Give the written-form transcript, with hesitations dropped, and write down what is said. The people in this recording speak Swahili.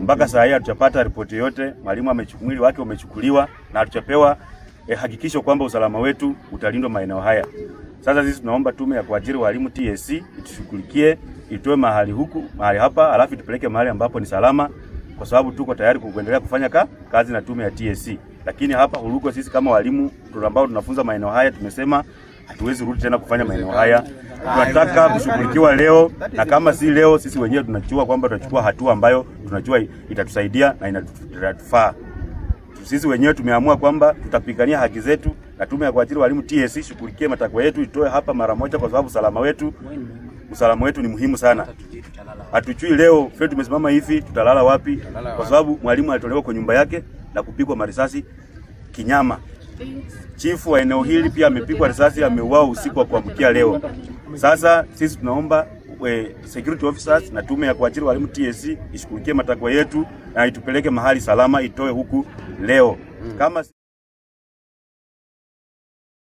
Mpaka saa hii hatujapata ripoti yote. Mwalimu mwili wake umechukuliwa na hatujapewa hakikisho kwamba usalama wetu utalindwa maeneo haya. Sasa sisi tunaomba tume ya kuajiri walimu TSC itushughulikie, itoe mahali huku mahali hapa, alafu itupeleke mahali ambapo ni salama, kwa sababu tuko tayari kuendelea kufanya kazi na tume ya TSC. Lakini hapa Hulugo sisi kama walimu ambao tunafunza maeneo haya tumesema hatuwezi rudi tena kufanya maeneo haya. Tunataka kushughulikiwa leo, na kama si leo, sisi wenyewe tunajua kwamba tutachukua hatua ambayo tunajua itatusaidia na inatufaa. Sisi wenyewe tumeamua kwamba tutapigania haki zetu, na tume ya kuajiri walimu TSC shughulikie matakwa yetu, itoe hapa mara moja, kwa sababu usalama wetu ni muhimu sana. Hatujui leo Fred tumesimama hivi tutalala wapi, kwa sababu mwalimu alitolewa kwa nyumba yake na kupigwa marisasi kinyama. Chifu wa eneo hili pia amepigwa risasi, ameuawa usiku wa kuamkia leo. Sasa sisi tunaomba security officers na tume ya kuajiri walimu TSC ishughulikie matakwa yetu na itupeleke mahali salama, itoe huku leo kama